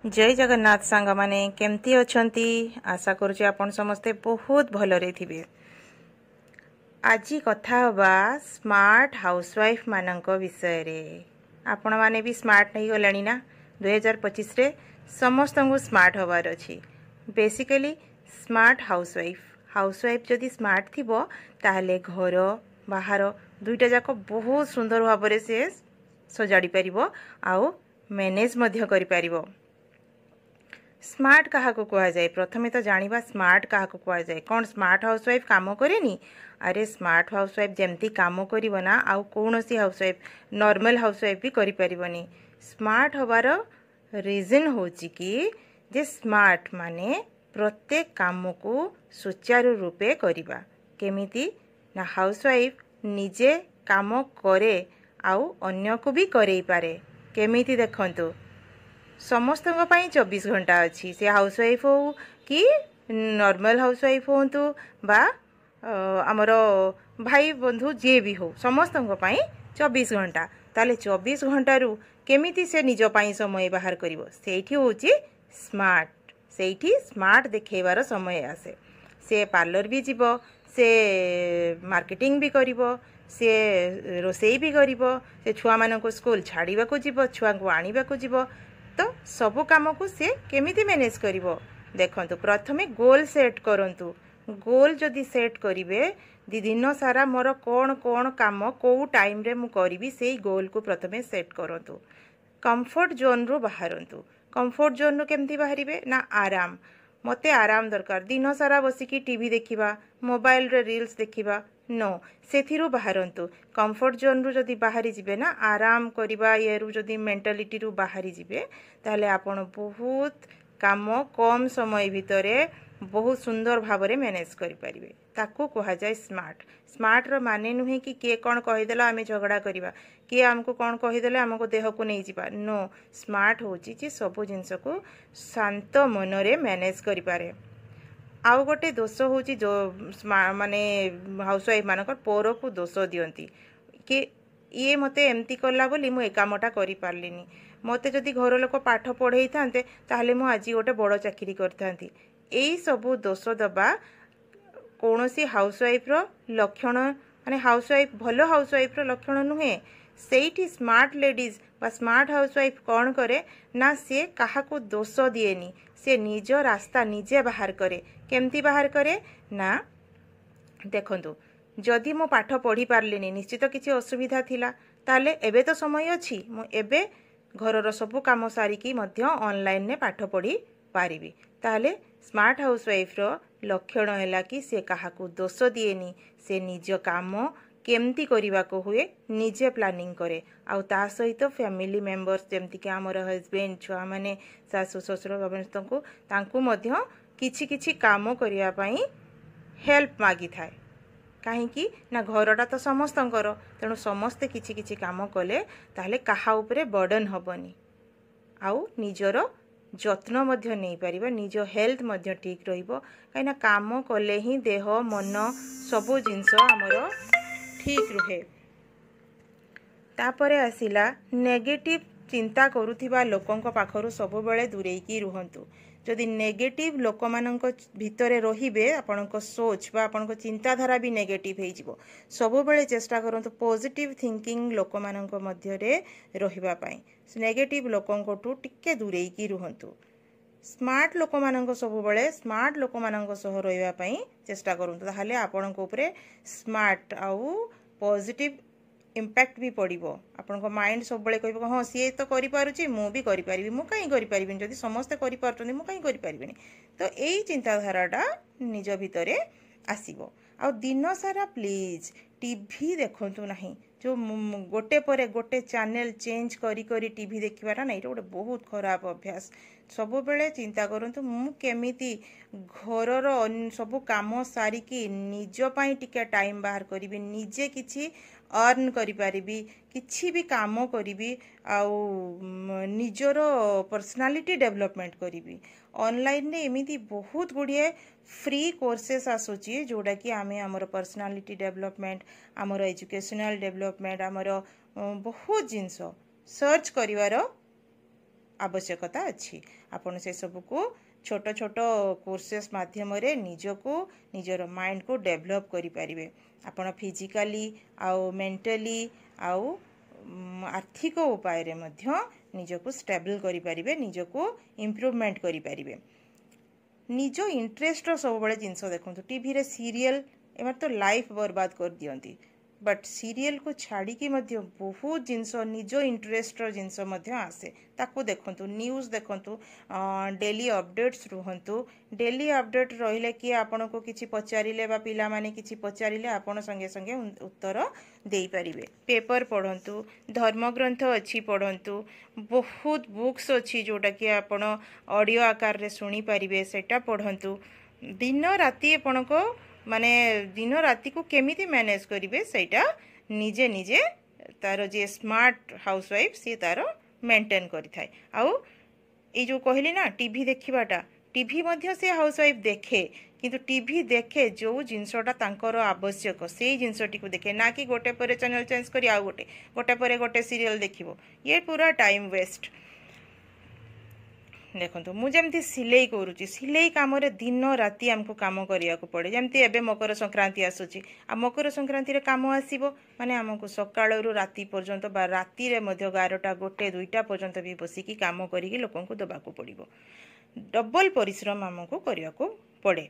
ଜୟ ଜଗନ୍ନାଥ ସାଙ୍ଗମାନେ, କେମିତି ଅଛନ୍ତି? ଆଶା କରୁଛି ଆପଣ ସମସ୍ତେ ବହୁତ ଭଲରେ ଥିବେ। ଆଜି କଥା ହେବା ସ୍ମାର୍ଟ ହାଉସୱାଇଫ୍ ମାନଙ୍କ ବିଷୟରେ। ଆପଣମାନେ ବି ସ୍ମାର୍ଟ ହେଇଗଲେଣି ନା? 2025ରେ ସମସ୍ତଙ୍କୁ ସ୍ମାର୍ଟ ହେବାର ଅଛି। ବେସିକାଲି ସ୍ମାର୍ଟ ହାଉସୱାଇଫ୍, ହାଉସୱାଇଫ୍ ଯଦି ସ୍ମାର୍ଟ ଥିବ, ତାହେଲେ ଘର ବାହାର ଦୁଇଟା ଯାକ ବହୁତ ସୁନ୍ଦର ଭାବରେ ସେ ସଜାଡ଼ି ପାରିବ ଆଉ ମ୍ୟାନେଜ୍ ମଧ୍ୟ କରିପାରିବ। ସ୍ମାର୍ଟ କାହାକୁ କୁହାଯାଏ? ପ୍ରଥମେ ତ ଜାଣିବା ସ୍ମାର୍ଟ କାହାକୁ କୁହାଯାଏ। କ'ଣ ସ୍ମାର୍ଟ ହାଉସୱାଇଫ୍ କାମ କରେନି? ଆରେ, ସ୍ମାର୍ଟ ହାଉସୱାଇଫ୍ ଯେମିତି କାମ କରିବ ନା, ଆଉ କୌଣସି ହାଉସୱାଇଫ୍, ନର୍ମାଲ ହାଉସୱାଇଫ୍ ବି କରିପାରିବନି। ସ୍ମାର୍ଟ ହେବାର ରିଜନ୍ ହେଉଛି କି ଯେ ସ୍ମାର୍ଟ ମାନେ ପ୍ରତ୍ୟେକ କାମକୁ ସୁଚାରୁ ରୂପେ କରିବା। କେମିତି ନା ହାଉସୱାଇଫ୍ ନିଜେ କାମ କରେ ଆଉ ଅନ୍ୟକୁ ବି କରେଇ ପାରେ। କେମିତି? ଦେଖନ୍ତୁ, ସମସ୍ତଙ୍କ ପାଇଁ 24 ଘଣ୍ଟା ଅଛି। ସେ ହାଉସୱାଇଫ୍ ହଉ କି ନର୍ମାଲ ହାଉସୱାଇଫ୍ ହୁଅନ୍ତୁ ବା ଆମର ଭାଇ ବନ୍ଧୁ ଯିଏ ବି ହଉ, ସମସ୍ତଙ୍କ ପାଇଁ 24 ଘଣ୍ଟା। ତାହେଲେ 24 ଘଣ୍ଟାରୁ କେମିତି ସେ ନିଜ ପାଇଁ ସମୟ ବାହାର କରିବ? ସେଇଠି ହେଉଛି ସ୍ମାର୍ଟ। ସେଇଠି ସ୍ମାର୍ଟ ଦେଖେଇବାର ସମୟ ଆସେ। ସେ ପାର୍ଲର ବି ଯିବ, ସେ ମାର୍କେଟିଂ ବି କରିବ, ସେ ରୋଷେଇ ବି କରିବ, ସେ ଛୁଆମାନଙ୍କୁ ସ୍କୁଲ ଛାଡ଼ିବାକୁ ଯିବ, ଛୁଆଙ୍କୁ ଆଣିବାକୁ ଯିବ। ତ ସବୁ କାମକୁ ସେ କେମିତି ମ୍ୟାନେଜ୍ କରିବ? ଦେଖନ୍ତୁ, ପ୍ରଥମେ ଗୋଲ୍ ସେଟ୍ କରନ୍ତୁ। ଗୋଲ୍ ଯଦି ସେଟ୍ କରିବେ, ଦିନ ସାରା ମୋର କ'ଣ କ'ଣ କାମ କେଉଁ ଟାଇମ୍ରେ ମୁଁ କରିବି, ସେଇ ଗୋଲ୍କୁ ପ୍ରଥମେ ସେଟ୍ କରନ୍ତୁ। କମ୍ଫର୍ଟ ଜୋନ୍ରୁ ବାହାରନ୍ତୁ। କମ୍ଫର୍ଟ ଜୋନ୍ରୁ କେମିତି ବାହାରିବେ ନା ଆରାମ, ମୋତେ ଆରାମ ଦରକାର, ଦିନ ସାରା ବସିକି ଟିଭି ଦେଖିବା, ମୋବାଇଲରେ ରିଲ୍ସ ଦେଖିବା, ନୋ, ସେଥିରୁ ବାହାରନ୍ତୁ। କମ୍ଫର୍ଟ ଜୋନ୍ରୁ ଯଦି ବାହାରି ଯିବେ ନା, ଆରାମ କରିବା ଇଏରୁ ଯଦି ମେଣ୍ଟାଲିଟିରୁ ବାହାରି ଯିବେ, ତାହେଲେ ଆପଣ ବହୁତ କାମ କମ୍ ସମୟ ଭିତରେ ବହୁତ ସୁନ୍ଦର ଭାବରେ ମ୍ୟାନେଜ୍ କରିପାରିବେ। ତାକୁ କୁହାଯାଏ ସ୍ମାର୍ଟ। ସ୍ମାର୍ଟର ମାନେ ନୁହେଁ କି କିଏ କ'ଣ କହିଦେଲା ଆମେ ଝଗଡ଼ା କରିବା, କିଏ ଆମକୁ କ'ଣ କହିଦେଲେ ଆମକୁ ଦେହକୁ ନେଇଯିବା। ନୋ, ସ୍ମାର୍ଟ ହେଉଛି ଯେ ସବୁ ଜିନିଷକୁ ଶାନ୍ତ ମନରେ ମ୍ୟାନେଜ୍ କରିପାରେ। ଆଉ ଗୋଟେ ଦୋଷ ହେଉଛି ଯେଉଁ ମାନେ ହାଉସୱାଇଫ୍ ମାନଙ୍କର ପରକୁ ଦୋଷ ଦିଅନ୍ତି କି ଇଏ ମୋତେ ଏମିତି କଲା ବୋଲି ମୁଁ ଏ କାମଟା କରିପାରିଲିନି, ମୋତେ ଯଦି ଘର ଲୋକ ପାଠ ପଢ଼େଇଥାନ୍ତେ, ତାହେଲେ ମୁଁ ଆଜି ଗୋଟେ ବଡ଼ ଚାକିରି କରିଥାନ୍ତି। ଏଇସବୁ ଦୋଷ ଦେବା କୌଣସି ହାଉସୱାଇଫ୍ର ଲକ୍ଷଣ, ମାନେ ହାଉସୱାଇଫ୍, ଭଲ ହାଉସୱାଇଫ୍ର ଲକ୍ଷଣ ନୁହେଁ। ସେଇଠି ସ୍ମାର୍ଟ ଲେଡ଼ିଜ୍ ବା ସ୍ମାର୍ଟ ହାଉସୱାଇଫ୍ କ'ଣ କରେ ନା ସିଏ କାହାକୁ ଦୋଷ ଦିଏନି, ସେ ନିଜ ରାସ୍ତା ନିଜେ ବାହାର କରେ। କେମିତି ବାହାର କରେ ନା ଦେଖନ୍ତୁ, ଯଦି ମୁଁ ପାଠ ପଢ଼ି ପାରିଲିନି, ନିଶ୍ଚିତ କିଛି ଅସୁବିଧା ଥିଲା। ତାହେଲେ ଏବେ ତ ସମୟ ଅଛି, ମୁଁ ଏବେ ଘରର ସବୁ କାମ ସାରିକି ମଧ୍ୟ ଅନଲାଇନରେ ପାଠ ପଢ଼ି ପାରିବି। ତାହେଲେ ସ୍ମାର୍ଟ ହାଉସୱାଇଫ୍ର ଲକ୍ଷଣ ହେଲା କି ସେ କାହାକୁ ଦୋଷ ଦିଏନି, ସେ ନିଜ କାମ କେମିତି କରିବାକୁ ହୁଏ ନିଜେ ପ୍ଲାନିଂ କରେ। ଆଉ ତା ସହିତ ଫ୍ୟାମିଲି ମେମ୍ବର୍ସ, ଯେମିତିକି ଆମର ହଜବେଣ୍ଡ, ଛୁଆମାନେ, ଶାଶୁ ଶ୍ୱଶୁର ସମସ୍ତଙ୍କୁ, ତାଙ୍କୁ ମଧ୍ୟ କିଛି କିଛି କାମ କରିବା ପାଇଁ ହେଲ୍ପ ମାଗିଥାଏ। କାହିଁକି ନା ଘରଟା ତ ସମସ୍ତଙ୍କର, ତେଣୁ ସମସ୍ତେ କିଛି କିଛି କାମ କଲେ ତାହେଲେ କାହା ଉପରେ ବର୍ଡ଼ନ୍ ହେବନି ଆଉ ନିଜର ଯତ୍ନ ମଧ୍ୟ ନେଇପାରିବା, ନିଜ ହେଲ୍ଥ ମଧ୍ୟ ଠିକ୍ ରହିବ। କାହିଁକିନା କାମ କଲେ ହିଁ ଦେହ ମନ ସବୁ ଜିନିଷ ଆମର ଠିକ୍ ରୁହେ। ତାପରେ ଆସିଲା, ନେଗେଟିଭ୍ ଚିନ୍ତା କରୁଥିବା ଲୋକଙ୍କ ପାଖରୁ ସବୁବେଳେ ଦୂରେଇକି ରୁହନ୍ତୁ। ଯଦି ନେଗେଟିଭ୍ ଲୋକମାନଙ୍କ ଭିତରେ ରହିବେ, ଆପଣଙ୍କ ସୋଚ୍ ବା ଆପଣଙ୍କ ଚିନ୍ତାଧାରା ବି ନେଗେଟିଭ୍ ହେଇଯିବ। ସବୁବେଳେ ଚେଷ୍ଟା କରନ୍ତୁ ପଜିଟିଭ୍ ଥିଙ୍କିଂ ଲୋକମାନଙ୍କ ମଧ୍ୟରେ ରହିବା ପାଇଁ। ନେଗେଟିଭ୍ ଲୋକଙ୍କଠୁ ଟିକେ ଦୂରେଇକି ରୁହନ୍ତୁ। ସ୍ମାର୍ଟ ଲୋକମାନଙ୍କ, ସବୁବେଳେ ସ୍ମାର୍ଟ ଲୋକମାନଙ୍କ ସହ ରହିବା ପାଇଁ ଚେଷ୍ଟା କରନ୍ତୁ। ତାହେଲେ ଆପଣଙ୍କ ଉପରେ ସ୍ମାର୍ଟ ଆଉ ପଜିଟିଭ୍ ଇମ୍ପାକ୍ଟ ବି ପଡ଼ିବ। ଆପଣଙ୍କ ମାଇଣ୍ଡ ସବୁବେଳେ କହିବ, ହଁ, ସିଏ ତ କରିପାରୁଛି, ମୁଁ ବି କରିପାରିବି, ମୁଁ କାହିଁ କରିପାରିବିନି? ଯଦି ସମସ୍ତେ କରିପାରୁଛନ୍ତି, ମୁଁ କାହିଁ କରିପାରିବିନି? ତ ଏଇ ଚିନ୍ତାଧାରାଟା ନିଜ ଭିତରେ ଆସିବ। ଆଉ ଦିନ ସାରା ପ୍ଲିଜ୍ ଟିଭି ଦେଖନ୍ତୁ ନାହିଁ। ଯେଉଁ ଗୋଟେ ପରେ ଗୋଟେ ଚ୍ୟାନେଲ୍ ଚେଞ୍ଜ କରି କରି ଟିଭି ଦେଖିବାଟା ନା, ଏଇଟା ଗୋଟେ ବହୁତ ଖରାପ ଅଭ୍ୟାସ। ସବୁବେଳେ ଚିନ୍ତା କରନ୍ତୁ, ମୁଁ କେମିତି ଘରର ସବୁ କାମ ସାରିକି ନିଜ ପାଇଁ ଟିକେ ଟାଇମ୍ ବାହାର କରିବି, ନିଜେ କିଛି ଅର୍ନ କରିପାରିବି, କିଛି ବି କାମ କରିବି ଆଉ ନିଜର ପର୍ସନାଲିଟି ଡେଭଲପମେଣ୍ଟ କରିବି। ଅନଲାଇନରେ ଏମିତି ବହୁତ ଗୁଡ଼ିଏ ଫ୍ରି କୋର୍ସେସ୍ ଆସୁଛି, ଯେଉଁଟାକି ଆମେ ଆମର ପର୍ସନାଲିଟି ଡେଭଲପମେଣ୍ଟ, ଆମର ଏଜୁକେସନାଲ୍ ଡେଭଲପମେଣ୍ଟ, ଆମର ବହୁତ ଜିନିଷ ସର୍ଚ୍ଚ କରିବାର ଆବଶ୍ୟକତା ଅଛି। ଆପଣ ସେସବୁକୁ ଛୋଟ ଛୋଟ କୋର୍ସେସ୍ ମାଧ୍ୟମରେ ନିଜକୁ, ନିଜର ମାଇଣ୍ଡକୁ ଡେଭଲପ୍ କରିପାରିବେ। ଆପଣ ଫିଜିକାଲି ଆଉ ମେଣ୍ଟାଲି ଆଉ ଆର୍ଥିକ ଉପାୟରେ ମଧ୍ୟ ନିଜକୁ ଷ୍ଟେବଲ୍ କରିପାରିବେ, ନିଜକୁ ଇମ୍ପ୍ରୁଭମେଣ୍ଟ କରିପାରିବେ। ନିଜ ଇଣ୍ଟରେଷ୍ଟର ସବୁବେଳେ ଜିନିଷ ଦେଖନ୍ତୁ। ଟିଭିରେ ସିରିଏଲ୍, ଏମାନେ ତ ଲାଇଫ୍ ବର୍ବାଦ କରିଦିଅନ୍ତି। ବଟ୍ ସିରିଏଲ୍କୁ ଛାଡ଼ିକି ମଧ୍ୟ ବହୁତ ଜିନିଷ, ନିଜ ଇଣ୍ଟରେଷ୍ଟର ଜିନିଷ ମଧ୍ୟ ଆସେ, ତାକୁ ଦେଖନ୍ତୁ। ନ୍ୟୁଜ୍ ଦେଖନ୍ତୁ, ଡେଲି ଅପଡ଼େଟ୍ସ ରୁହନ୍ତୁ। ଡେଲି ଅପଡ଼େଟ୍ ରହିଲେ କିଏ ଆପଣଙ୍କୁ କିଛି ପଚାରିଲେ ବା ପିଲାମାନେ କିଛି ପଚାରିଲେ ଆପଣ ସଙ୍ଗେ ସଙ୍ଗେ ଉତ୍ତର ଦେଇପାରିବେ। ପେପର୍ ପଢ଼ନ୍ତୁ, ଧର୍ମଗ୍ରନ୍ଥ ଅଛି ପଢ଼ନ୍ତୁ, ବହୁତ ବୁକ୍ସ ଅଛି ଯେଉଁଟାକି ଆପଣ ଅଡ଼ିଓ ଆକାରରେ ଶୁଣିପାରିବେ, ସେଇଟା ପଢ଼ନ୍ତୁ। ଦିନ ରାତି ଆପଣଙ୍କ ମାନେ ଦିନ ରାତିକୁ କେମିତି ମ୍ୟାନେଜ୍ କରିବେ, ସେଇଟା ନିଜେ ନିଜେ ତାର ଯିଏ ସ୍ମାର୍ଟ ହାଉସୱାଇଫ୍ ସିଏ ତାର ମେଣ୍ଟେନ୍ କରିଥାଏ। ଆଉ ଏଇ ଯେଉଁ କହିଲି ନା ଟିଭି ଦେଖିବାଟା, ଟିଭି ମଧ୍ୟ ସେ ହାଉସୱାଇଫ୍ ଦେଖେ, କିନ୍ତୁ ଟିଭି ଦେଖେ ଯେଉଁ ଜିନିଷଟା ତାଙ୍କର ଆବଶ୍ୟକ ସେଇ ଜିନିଷଟିକୁ ଦେଖେ, ନା କି ଗୋଟେ ପରେ ଚ୍ୟାନେଲ୍ ଚେଞ୍ଜ କରି ଆଉ ଗୋଟେ, ଗୋଟେ ପରେ ଗୋଟେ ସିରିଏଲ୍ ଦେଖିବ। ଇଏ ପୁରା ଟାଇମ୍ ୱେଷ୍ଟ। ଦେଖନ୍ତୁ, ମୁଁ ଯେମିତି ସିଲେଇ କରୁଛି, ସିଲେଇ କାମରେ ଦିନ ରାତି ଆମକୁ କାମ କରିବାକୁ ପଡ଼େ। ଯେମିତି ଏବେ ମକର ସଂକ୍ରାନ୍ତି ଆସୁଛି, ଆଉ ମକର ସଂକ୍ରାନ୍ତିରେ କାମ ଆସିବ ମାନେ ଆମକୁ ସକାଳରୁ ରାତି ପର୍ଯ୍ୟନ୍ତ ବା ରାତିରେ ମଧ୍ୟ 12ଟା, 1, 2ଟା ପର୍ଯ୍ୟନ୍ତ ବି ବସିକି କାମ କରିକି ଲୋକଙ୍କୁ ଦେବାକୁ ପଡ଼ିବ। ଡବଲ୍ ପରିଶ୍ରମ ଆମକୁ କରିବାକୁ ପଡ଼େ।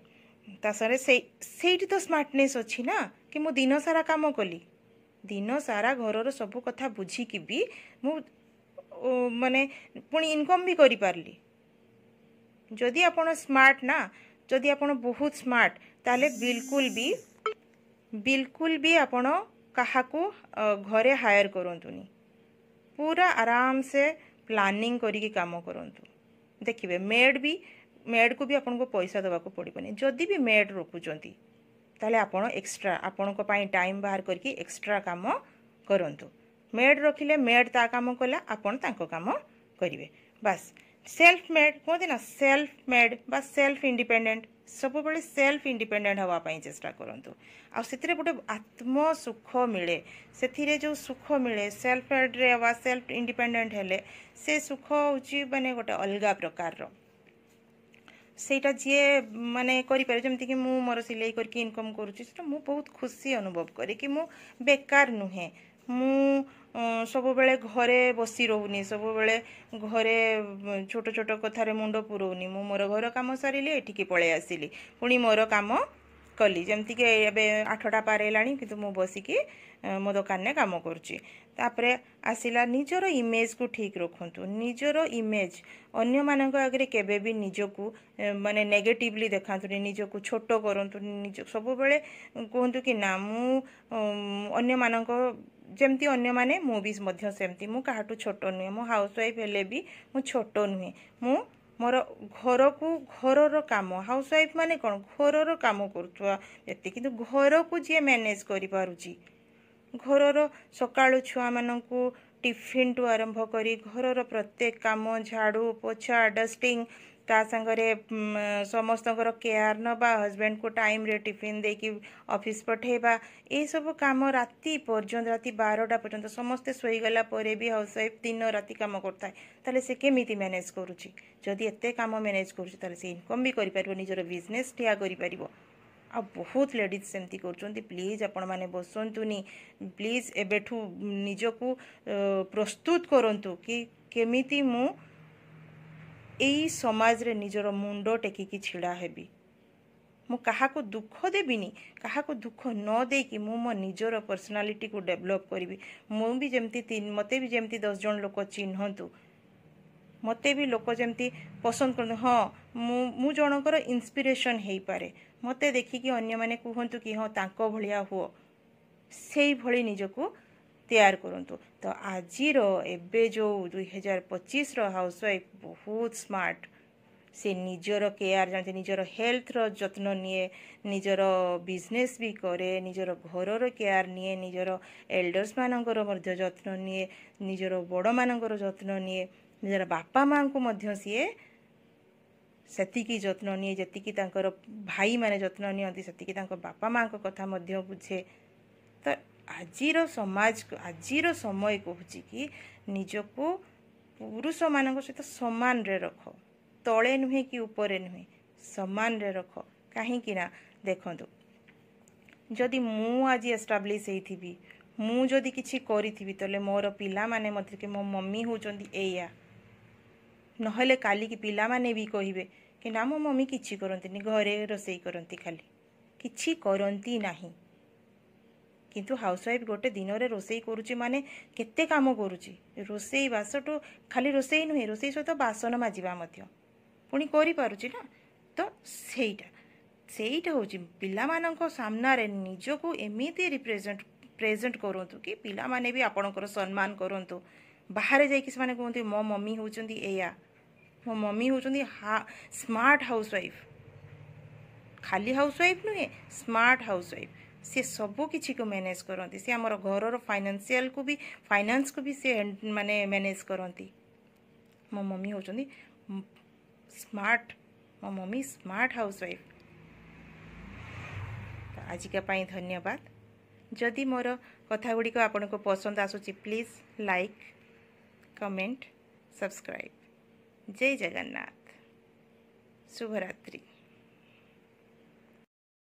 ତା ସାଙ୍ଗରେ ସେଇଠି ତ ସ୍ମାର୍ଟନେସ୍ ଅଛି ନା, କି ମୁଁ ଦିନ ସାରା କାମ କଲି, ଦିନ ସାରା ଘରର ସବୁ କଥା ବୁଝିକି ବି ମୁଁ ମାନେ ପୁଣି ଇନକମ୍ ବି କରିପାରିଲି। ଯଦି ଆପଣ ସ୍ମାର୍ଟ ନା, ଯଦି ଆପଣ ବହୁତ ସ୍ମାର୍ଟ, ତାହେଲେ ବିଲକୁଲ ବି ଆପଣ କାହାକୁ ଘରେ ହାୟର କରନ୍ତୁନି। ପୁରା ଆରାମସେ ପ୍ଲାନିଂ କରିକି କାମ କରନ୍ତୁ। ଦେଖିବେ ମେଡ଼୍କୁ ବି ଆପଣଙ୍କୁ ପଇସା ଦେବାକୁ ପଡ଼ିବନି। ଯଦି ବି ମେଡ଼୍ ରଖୁଛନ୍ତି, ତାହେଲେ ଆପଣ ଏକ୍ସଟ୍ରା ଆପଣଙ୍କ ପାଇଁ ଟାଇମ୍ ବାହାର କରିକି ଏକ୍ସଟ୍ରା କାମ କରନ୍ତୁ। ମେଡ଼୍ ରଖିଲେ ମେଡ଼୍ ତା କାମ କଲା, ଆପଣ ତାଙ୍କ କାମ କରିବେ, ବାସ୍। ସେଲ୍ଫ ମେଡ଼୍ କୁହନ୍ତି ନା, ସେଲ୍ଫ ମେଡ଼୍ ବା ସେଲ୍ଫ ଇଣ୍ଡିପେଣ୍ଡେଣ୍ଟ। ସବୁବେଳେ ସେଲ୍ଫ ଇଣ୍ଡିପେଣ୍ଡେଣ୍ଟ ହେବା ପାଇଁ ଚେଷ୍ଟା କରନ୍ତୁ। ଆଉ ସେଥିରେ ଗୋଟେ ଆତ୍ମ ସୁଖ ମିଳେ। ସେଥିରେ ଯେଉଁ ସୁଖ ମିଳେ ସେଲ୍ଫ ମେଡ଼୍ରେ ବା ସେଲ୍ଫ ଇଣ୍ଡିପେଣ୍ଡେଣ୍ଟ ହେଲେ, ସେ ସୁଖ ହେଉଛି ମାନେ ଗୋଟେ ଅଲଗା ପ୍ରକାରର। ସେଇଟା ଯିଏ ମାନେ କରିପାରେ, ଯେମିତିକି ମୁଁ ମୋର ସିଲେଇ କରିକି ଇନକମ୍ କରୁଛି, ସେଇଟା ମୁଁ ବହୁତ ଖୁସି ଅନୁଭବ କରେ କି ମୁଁ ବେକାର ନୁହେଁ, ମୁଁ ସବୁବେଳେ ଘରେ ବସି ରହୁନି, ସବୁବେଳେ ଘରେ ଛୋଟ ଛୋଟ କଥାରେ ମୁଣ୍ଡ ପୁରଉନି। ମୁଁ ମୋର ଘର କାମ ସାରିଲି, ଏଠିକି ପଳେଇ ଆସିଲି, ପୁଣି ମୋର କାମ କଲି। ଯେମିତିକି ଏବେ 8ଟା ପାର ହେଲାଣି, କିନ୍ତୁ ମୁଁ ବସିକି ମୋ ଦୋକାନରେ କାମ କରୁଛି। ତାପରେ ଆସିଲା ନିଜର ଇମେଜକୁ ଠିକ୍ ରଖନ୍ତୁ। ନିଜର ଇମେଜ୍ ଅନ୍ୟମାନଙ୍କ ଆଗରେ କେବେ ବି ନିଜକୁ ମାନେ ନେଗେଟିଭଲି ଦେଖାନ୍ତୁନି, ନିଜକୁ ଛୋଟ କରନ୍ତୁନି। ନିଜ ସବୁବେଳେ କୁହନ୍ତୁ କି ନା, ମୁଁ ଅନ୍ୟମାନଙ୍କ ଯେମିତି ଅନ୍ୟମାନେ, ମୁଁ ବି ମଧ୍ୟ ସେମିତି, ମୁଁ କାହାଠୁ ଛୋଟ ନୁହେଁ। ମୁଁ ହାଉସ୍ ୱାଇଫ୍ ହେଲେ ବି ମୁଁ ଛୋଟ ନୁହେଁ। ମୁଁ ମୋର ଘରକୁ, ଘରର କାମ, ହାଉସ୍ ୱାଇଫ୍ ମାନେ କ'ଣ? ଘରର କାମ କରୁଥିବା ବ୍ୟକ୍ତି। କିନ୍ତୁ ଘରକୁ ଯିଏ ମ୍ୟାନେଜ୍ କରିପାରୁଛି, ଘରର ସକାଳୁ ଛୁଆମାନଙ୍କୁ ଟିଫିନ୍ଠୁ ଆରମ୍ଭ କରି ଘରର ପ୍ରତ୍ୟେକ କାମ, ଝାଡ଼ୁ ପୋଛା, ଡଷ୍ଟିଂ, ତା ସାଙ୍ଗରେ ସମସ୍ତଙ୍କର କେୟାର ନେବା, ହଜବେଣ୍ଡକୁ ଟାଇମ୍ରେ ଟିଫିନ୍ ଦେଇକି ଅଫିସ୍ ପଠାଇବା, ଏଇସବୁ କାମ ରାତି ପର୍ଯ୍ୟନ୍ତ, ରାତି 12ଟା ପର୍ଯ୍ୟନ୍ତ, ସମସ୍ତେ ଶୋଇଗଲା ପରେ ବି ହାଉସ୍ ୱାଇଫ୍ ଦିନ ରାତି କାମ କରୁଥାଏ, ତାହେଲେ ସେ କେମିତି ମ୍ୟାନେଜ୍ କରୁଛି? ଯଦି ଏତେ କାମ ମ୍ୟାନେଜ୍ କରୁଛି, ତାହେଲେ ସେ ଇନକମ୍ ବି କରିପାରିବ, ନିଜର ବିଜନେସ୍ ଠିଆ କରିପାରିବ। ଆଉ ବହୁତ ଲେଡ଼ିଜ୍ ସେମିତି କରୁଛନ୍ତି। ପ୍ଲିଜ୍ ଆପଣମାନେ ବସନ୍ତୁନି। ପ୍ଲିଜ୍ ଏବେଠୁ ନିଜକୁ ପ୍ରସ୍ତୁତ କରନ୍ତୁ କି କେମିତି ମୁଁ ଏଇ ସମାଜରେ ନିଜର ମୁଣ୍ଡ ଟେକିକି ଛିଡ଼ା ହେବି। ମୁଁ କାହାକୁ ଦୁଃଖ ଦେବିନି, କାହାକୁ ଦୁଃଖ ନ ଦେଇକି ମୁଁ ମୋ ନିଜର ପର୍ସନାଲିଟିକୁ ଡେଭଲପ୍ କରିବି। ମୁଁ ବି ଯେମିତି, ମୋତେ ବି ଯେମିତି 10 ଜଣ ଲୋକ ଚିହ୍ନନ୍ତୁ, ମୋତେ ବି ଲୋକ ଯେମିତି ପସନ୍ଦ କରନ୍ତୁ। ହଁ, ମୁଁ ଜଣଙ୍କର ଇନ୍ସପିରେସନ୍ ହେଇପାରେ। ମୋତେ ଦେଖିକି ଅନ୍ୟମାନେ କୁହନ୍ତୁ କି ହଁ, ତାଙ୍କ ଭଳିଆ ହୁଅ। ସେଇଭଳି ନିଜକୁ ତିଆରି କରନ୍ତୁ। ତ ଆଜିର ଏବେ ଯେଉଁ 2025ର ହାଉସ୍ ୱାଇଫ୍ ବହୁତ ସ୍ମାର୍ଟ। ସେ ନିଜର କେୟାର ଜାଣନ୍ତି, ନିଜର ହେଲ୍ଥର ଯତ୍ନ ନିଏ, ନିଜର ବିଜନେସ୍ ବି କରେ, ନିଜର ଘରର କେୟାର ନିଏ, ନିଜର ଏଲ୍ଡର୍ସମାନଙ୍କର ମଧ୍ୟ ଯତ୍ନ ନିଏ, ନିଜର ବଡ଼ମାନଙ୍କର ଯତ୍ନ ନିଏ, ନିଜର ବାପା ମାଆଙ୍କୁ ମଧ୍ୟ ସିଏ ସେତିକି ଯତ୍ନ ନିଏ ଯେତିକି ତାଙ୍କର ଭାଇମାନେ ଯତ୍ନ ନିଅନ୍ତି, ସେତିକି ତାଙ୍କ ବାପା ମାଆଙ୍କ କଥା ମଧ୍ୟ ବୁଝେ। ତ ଆଜିର ସମାଜ, ଆଜିର ସମୟ କହୁଛି କି ନିଜକୁ ପୁରୁଷମାନଙ୍କ ସହିତ ସମାନରେ ରଖ, ତଳେ ନୁହେଁ କି ଉପରେ ନୁହେଁ, ସମାନରେ ରଖ। କାହିଁକି ନା ଦେଖନ୍ତୁ, ଯଦି ମୁଁ ଆଜି ଏଷ୍ଟାବ୍ଲିଶ୍ ହେଇଥିବି, ମୁଁ ଯଦି କିଛି କରିଥିବି, ତାହେଲେ ମୋର ପିଲାମାନେ ମୋତେ, ମୋ ମମି ହେଉଛନ୍ତି ଏଇଆ। ନହେଲେ କାଲିକି ପିଲାମାନେ ବି କହିବେ କି ନା, ମୋ ମମି କିଛି କରନ୍ତିନି, ଘରେ ରୋଷେଇ କରନ୍ତି, ଖାଲି କିଛି କରନ୍ତି ନାହିଁ। କିନ୍ତୁ ହାଉସୱାଇଫ୍ ଗୋଟେ ଦିନରେ ରୋଷେଇ କରୁଛି ମାନେ କେତେ କାମ କରୁଛି। ରୋଷେଇ ବାସଠୁ, ଖାଲି ରୋଷେଇ ନୁହେଁ, ରୋଷେଇ ସହିତ ବାସନ ମାଜିବା ମଧ୍ୟ ପୁଣି କରିପାରୁଛି ନା। ତ ସେଇଟା ହେଉଛି, ପିଲାମାନଙ୍କ ସାମ୍ନାରେ ନିଜକୁ ଏମିତି ରିପ୍ରେଜେଣ୍ଟ ପ୍ରେଜେଣ୍ଟ କରନ୍ତୁ କି ପିଲାମାନେ ବି ଆପଣଙ୍କର ସମ୍ମାନ କରନ୍ତୁ। ବାହାରେ ଯାଇକି ସେମାନେ କୁହନ୍ତି, ମୋ ମମି ହେଉଛନ୍ତି ଏଇଆ, ମୋ ମମି ହେଉଛନ୍ତି ସ୍ମାର୍ଟ ହାଉସୱାଇଫ୍। ଖାଲି ହାଉସୱାଇଫ୍ ନୁହେଁ, ସ୍ମାର୍ଟ ହାଉସୱାଇଫ୍। ସେ ସବୁ କିଛିକୁ ମ୍ୟାନେଜ୍ କରନ୍ତି। ସେ ଆମର ଘରର ଫାଇନାନ୍ସିଆଲକୁ ବି, ଫାଇନାନ୍ସକୁ ବି ସେ ମାନେ ମ୍ୟାନେଜ୍ କରନ୍ତି। ମୋ ମମି ହେଉଛନ୍ତି ସ୍ମାର୍ଟ, ମୋ ମମି ସ୍ମାର୍ଟ ହାଉସୱାଇଫ୍। ତ ଆଜିକା ପାଇଁ ଧନ୍ୟବାଦ। ଯଦି ମୋର କଥା ଗୁଡ଼ିକ ଆପଣଙ୍କୁ ପସନ୍ଦ ଆସୁଛି, ପ୍ଲିଜ୍ ଲାଇକ୍, କମେଣ୍ଟ, ସବସ୍କ୍ରାଇବ୍। ଜୟ ଜଗନ୍ନାଥ, ଶୁଭରାତ୍ରି।